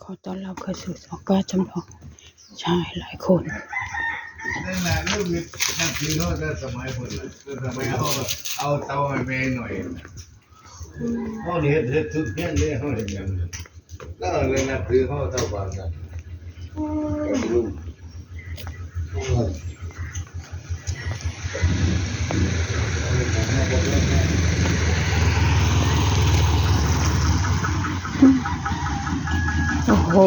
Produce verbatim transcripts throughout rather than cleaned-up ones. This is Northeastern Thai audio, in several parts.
ขอต้อนรับเข้าสู่ช่องป้าจำลอง ใช่ หลายคนนั่นแหละลูกนี่นับถือเขาแต่สมัยคนละแต่สมัยเขาเอาเตาให้แม่หน่อยเขาเฮ็ดเฮ็ดทุกเฮ็ดเลยเขาเห็นอย่างนั้นก็เลยนับถือเขาเท่ากันนะ โอ้โห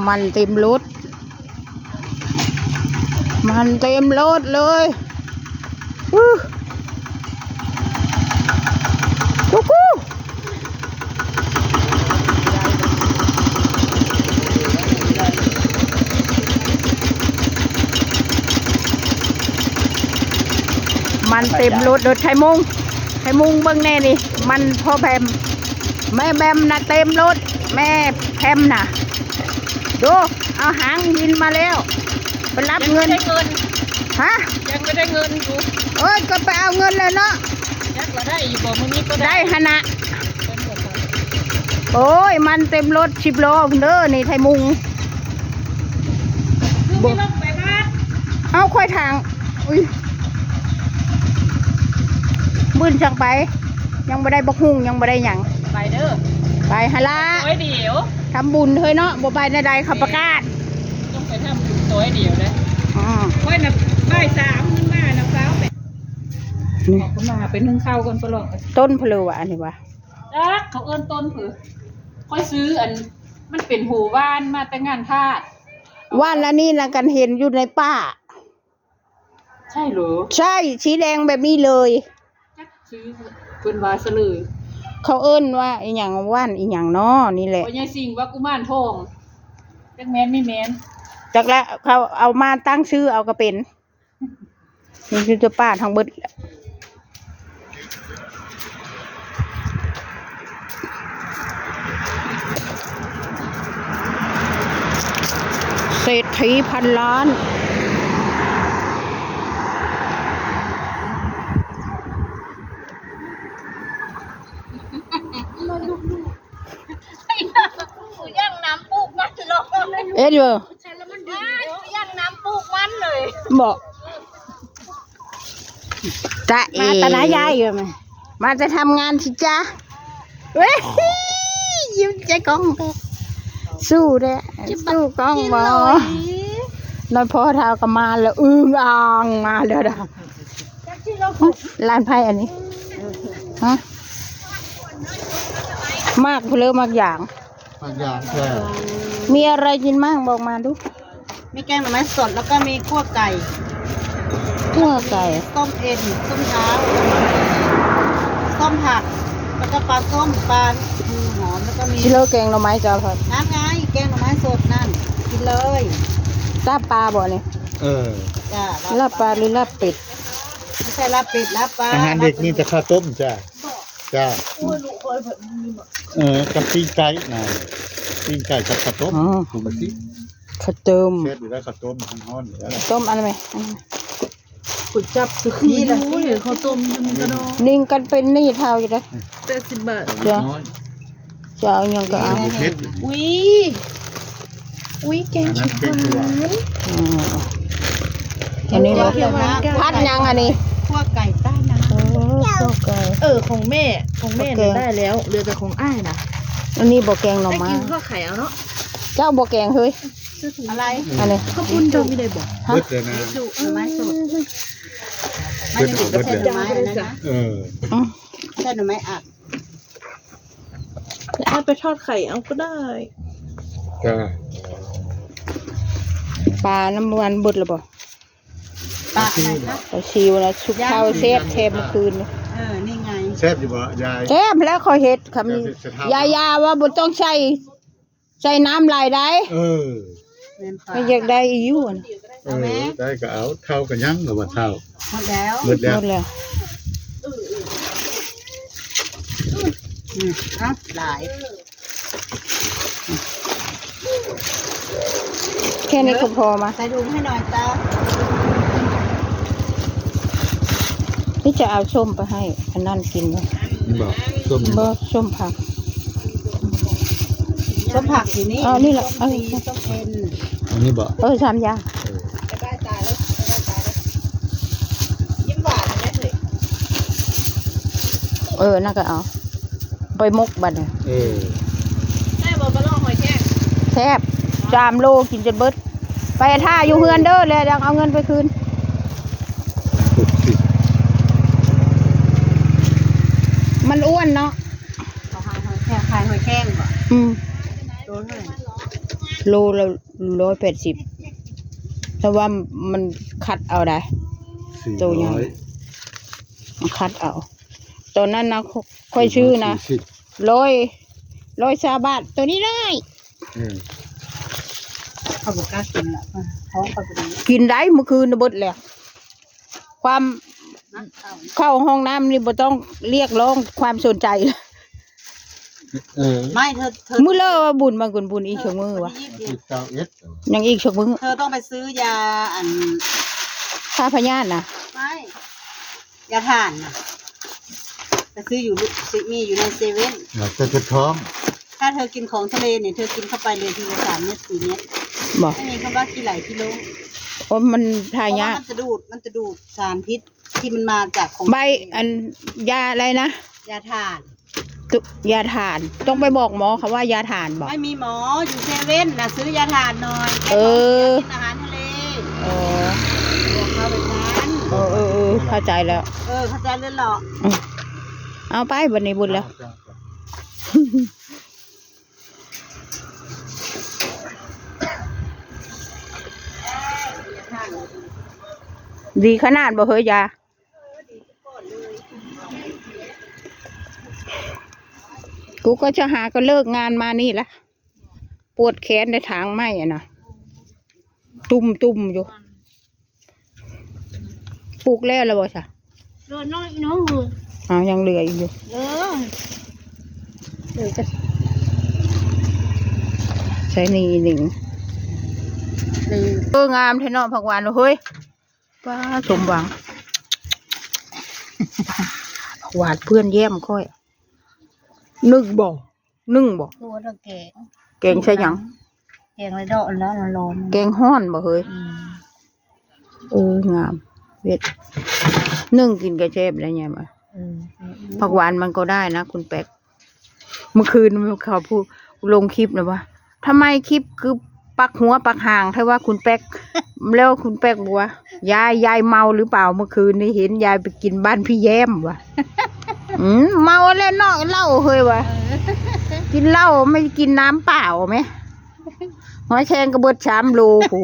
มันเต็มรถ มันเต็มรถเลย อื้อ กูกู มันเต็มรถ รถไข่มุง ไข่มุงเบิ่งแน่นี่ มันพ่อแบม แม่แบมนะเต็มรถ แม่แพมนะ ดู เอาหางบินมาแล้ว ไปรับเงิน ยังไม่ได้เงิน ฮะ ยังไม่ได้เงินอยู่ โอ้ย ก็ไปเอาเงินเลยเนาะ จักว่าได้อยู่บ่ มื้อนี้ก็ได้ ได้หะนะ โอ้ย มันเต็มรถสิบล้อพุ้นเด้อ นี่ไข่มุง บ่ เอาค่อยถาง อุ้ย มื้ออื่นจั่งไป ยังบ่ได้บักหุ่ง ยังบ่ได้หยัง ไปเด้อ ไปหะละ โอ้ย เดี๋ยว ทำบุญเฮ้ยเนาะ บ่ไปแนวใดเขาประกาศ ต้องไปทำบุญโตยเดียวเลย อืม ค่อยน่ะบ่ายสามขึ้นมาน่ะ ฟ้าวไป นี่ ออกมาเป็นนึ่งข้าวก่อนปะลอง ต้นเพลือวะ อันนี้วะ จักเขาเอิ้นต้นเผือ ค่อยซื้ออัน มันเป็นโหว่านมาแต่งานทาส ว่านอันนี้นะ กันเห็นอยู่ในป่า ใช่เหรอ ใช่ สีแดงแบบนี้เลย จักซื้อเพิ่นว่าซะเลย เขาเอิ้นว่าอีหยัง ว่านอีหยังน้อ นี่แหละ พ่อใหญ่สิงห์ว่ากุมารทอง จักแม่นไม่แม่น จักละ เขาเอามาตั้งชื่อเอาก็เป็น นี่คือจะป้าทั้งเบิด เศรษฐีพันล้าน กูย่างน้ำปลูกมันเลย เอ็ดอยู่ กูย่างน้ำปลูกมันเลย บอก จ๊ะเอ๋ มาแต่ไหนยายอยู่ไหม มาแต่ทำงานสิจ๊ะ เว้ย ยิ้มใจกล้องไป สู้เด้อ สู้กล้องบ่ น้อยพ่อเฒ่าก็มาแล้ว อึ่งอ่างมาแล้วนะ ร้านไพ่อันนี้ ฮะ มากเพลือมากอย่าง มากอย่าง ใช่ มีอะไรกินบ้างบอกมาดู มีแกงหน่อไม้สด แล้วก็มีคั่วไก่ คั่วไก่ ต้มเอ็น ต้มเท้า ต้มผัก แล้วก็ปลาส้ม ปลาหอม แล้วก็มี ชิโร่แกงหน่อไม้จ้าพ่อ นั่นไง แกงหน่อไม้สดนั่น กินเลย ลาบปลาบ่เนี่ย เออ จ้ะ ลาบปลาหรือลาบเป็ด ไม่ใช่ลาบเป็ด ลาบปลา อาหารเด็กมีแต่ข้าวต้มจ้ะ จ้า เออ กับปิ้งไก่นะ ปิ้งไก่กับข้าวต้ม อ๋อ ถูกไหมสิ ข้าวต้ม แซ่บอยู่แล้ว ข้าวต้มฮ้อนๆอยู่แล้ว ต้มอันไหน ก๋วยจั๊บซื้อคืนอยู่ เห็นข้าวต้มอยู่นี่ก็ดอง นิ่งกันเป็นหนี้เท่าอยู่เด้อ แปดสิบบาท จ้ะ น้อย จะเอาหยังก็เอา เผ็ด อุ๊ย อุ๊ย แกงเขียวหวาน อืม อันนี้บ่ แกงเขียวหวาน ผัดหยังอันนี้ คั่วไก่ใต้น้ำ โอ้ คั่วไก่ เออ ของแม่ ของแม่ โอเค น่ะได้แล้ว เหลือแต่ของอ้ายนะ อันนี้บ่แกงหน่อไม้ อ้ายกินคั่วไข่เอาเนาะ เจ้าบ่แกงเฮ้ย อะไร อันนี้ ข้าวปุ้นเจ้ามีได้บ่ ฮะ เบิดเลยนะ หน่อไม้สด เบิด เบิดเลย หน่อไม้อันนั้นนะ เออ อืม ใช่หน่อไม้อัด เอาไปทอดไข่เอาก็ได้ จ้า ปลาน้ำมันเบิดแล้วบ่ ปลาอะไรคะ ปลาซิวนะ ชุบข้าวแซ่บแซ่บเมื่อคืนนี่ เออ นี่ไง แซ่บอยู่บ่ยาย แซ่บแล้วข้อยเฮ็ดค่ะ มี แซ่บเสร็จแล้ว ยายาว่าบ่ต้องใส่ ใส่น้ำหลายได้ เออ แม่นปลา ก็อยากได้อีหยูอะนะ เออ เอาไหม ได้ก็เอา เท่ากันยังหรือว่าเท่า หมดแล้ว หมดแล้ว หมดแล้ว อืม เอาหลาย แค่นี้ก็พอมา ใส่ถุงให้หน่อยจ้า นี่จะเอาส้มไปให้อันนั่นกินนะ นี่บอก ส้ม บ่ ส้มผัก ต้มผักอยู่นี่ เอานี่แหละ ต้มตี เอา ต้มเอ็น อันนี้บอก เออสามอย่าง เออ จะได้ตายแล้วจะได้ตายแล้วยิ้มหวานนะเฮ้ย เออนั่นก็เอา ไปมกบัดเนี่ย เออ แม่บอกกระลอกหอยแครง แซ่บสามโลกินจนเบิด ไปท่าอยู่เฮือนเด้อแล้วยังเอาเงินไปคืน หกสิบ มันอ้วนเนาะ เขาหาหอยแครงขายหอยแครงบ่ อืม ตัวเท่าไหร่ โลละร้อยแปดสิบแต่ว่ามันคัดเอาได้ สี่ ตัวใหญ่ ร้อย มันคัดเอา ตอนนั้นนะค่อยซื้อนะ สี่สิบ ร้อยร้อยซาบาทตัวนี้ได้ เออ เขาบอกกล้ากินละท้องเขาเป็น กินได้เมื่อคืนน่ะเบิดแล้ว ความ นักเต่า เข้าห้องน้ำนี่บ่ต้องเรียกร้องความสนใจ เออ ไม่เธอเธอ มื้อเลิกว่าบุญบางกุนบุญอีกชั่วมื้อวะ ยี่สิบ สิบเก้าเอ็ด ยังอีกชั่วมื้อ เธอต้องไปซื้อยาอัน ค่าพยาธินะ ไม่ ยาถ่านน่ะ ไปซื้ออยู่ซื้อมีอยู่ในเซเว่น เราจะจะท้อง ถ้าเธอกินของทะเลเนี่ยเธอกินเข้าไปเลยทีละสามเม็ดสี่เม็ด บอก ไม่มีคำว่าขี้ไหลขี้โลง โอ้มันทา เพราะว่าย าก มันจะดูดมันจะดูดสารพิษที่มันมาจากของ ใบอันยาอะไรนะ ยาถ่าน ตุยาถ่าน ต้องไปบอกหมอเขาว่ายาถ่านบอก ไม่มีหมออยู่เซเว่นนะซื้อยาถ่านหน่อย เออ กินอาหารทะเล อ๋อ บอกเขาแบบนั้น เออเออเออเข้าใจแล้ว เออเข้าใจเลยเหรอ เอาไปบัดนี้บุญแล้ว ดีขนาดบ่เฮ้ยยา กูก็จะหาก็เลิกงานมานี่ละปวดแขนในทางไม้อะนะตุ่มตุ่มอยู่ ปลูกแล้วแล้วบ่ซะ โดนน้อยน้อง เอายังเหลืออีกอยู่ เออเดี๋ยวจะ ใช้นี่อีกหนึ่ง หนึ่ง เอองามแท้เนาะผักหวานเฮ้ยป้าสมหวัง ผักหวานเพื่อนแย้มค่อยนึ่งบ่นึ่งบ่ ตัวละแกง แกงใส่หยัง แกงเลยดอกแล้วร้อน แกงฮ้อนบ่เฮ้ย อืม เอองามเวทนึ่งกินกระแซบได้ไงมา อืม ผักหวานมันก็ได้นะคุณแป๊ก เมื่อคืนเขาพูดลงคลิปนะว่าทำไมคลิปคือปักหัวปักหางแท้ว่าคุณแป๊ก แล้วคุณแป๊กบอกว่ายายยายเมาหรือเปล่าเมื่อคืนนี้เห็นยายไปกินบ้านพี่แย้มว่ะ อืมเมาแล้วเนาะเหล้าเฮ้ยว่ะ กินเหล้าไม่กินน้ำเปล่าไหมหอยแครงกระเบิดสามโลโห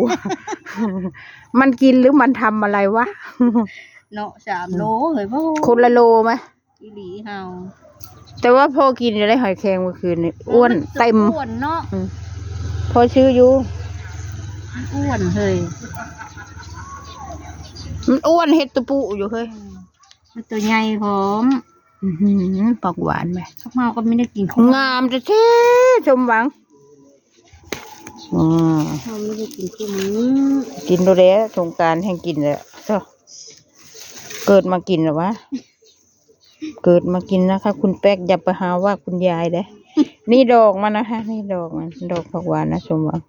มันกินหรือมันทำอะไรวะ เนาะสามโลเลยพ่อ คนละโลไหม อีหลีเฮา แต่ว่าพ่อกินอยู่ได้หอยแครงเมื่อคืนนี่อ้วนเต็ม อ้วนเนาะ อืมพ่อซื้ออยู่ อ้วนเลย มันอ้วนเฮ็ดตะปูอยู่เฮ้ย มันตัวใหญ่พร้อม อื้อหือผักหวานไหม พวกเราก็ไม่ได้กิน งามแท้ๆสมหวังอ๋อ เราไม่ได้กินคู่มือ กินดูแล้วสงกรานต์แห่งกินแล้วเจ้าเกิดมากินหรอวะ เกิดมากินนะคะ คุณแป๊กอย่าไปหาว่าคุณยายเด้ นี่ดอกมันนะคะ นี่ดอกมัน ดอกผักหวานนะสมหวัง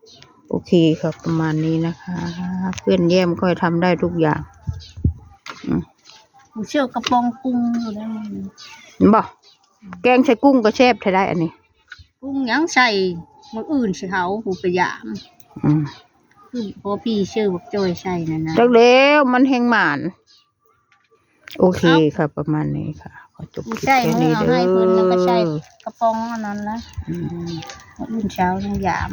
โอเคค่ะ ประมาณนี้นะคะ เพื่อนแย้มค่อยทำได้ทุกอย่าง กูเชื่อกระป๋องกุ้งอยู่แล้ว เห็นบ่แกงใส่กุ้งก็แซ่บแท้ได้อันนี้ กุ้งยังใส่มืออื่นสิเขาหูไปยาม อืม คือพอพี่เชื่อบอกจอยใส่นั่นนะ จักแล้วมันแฮงหมาน โอเคค่ะ ประมาณนี้ค่ะ ขอจบคลิป ใช่ แค่ มือ นี้ เอา เด้ ให้เพิ่นแล้วก็ใส่ อก ระป๋องอันนั้นละ อืม มื้ออื่นเช้ายังยาม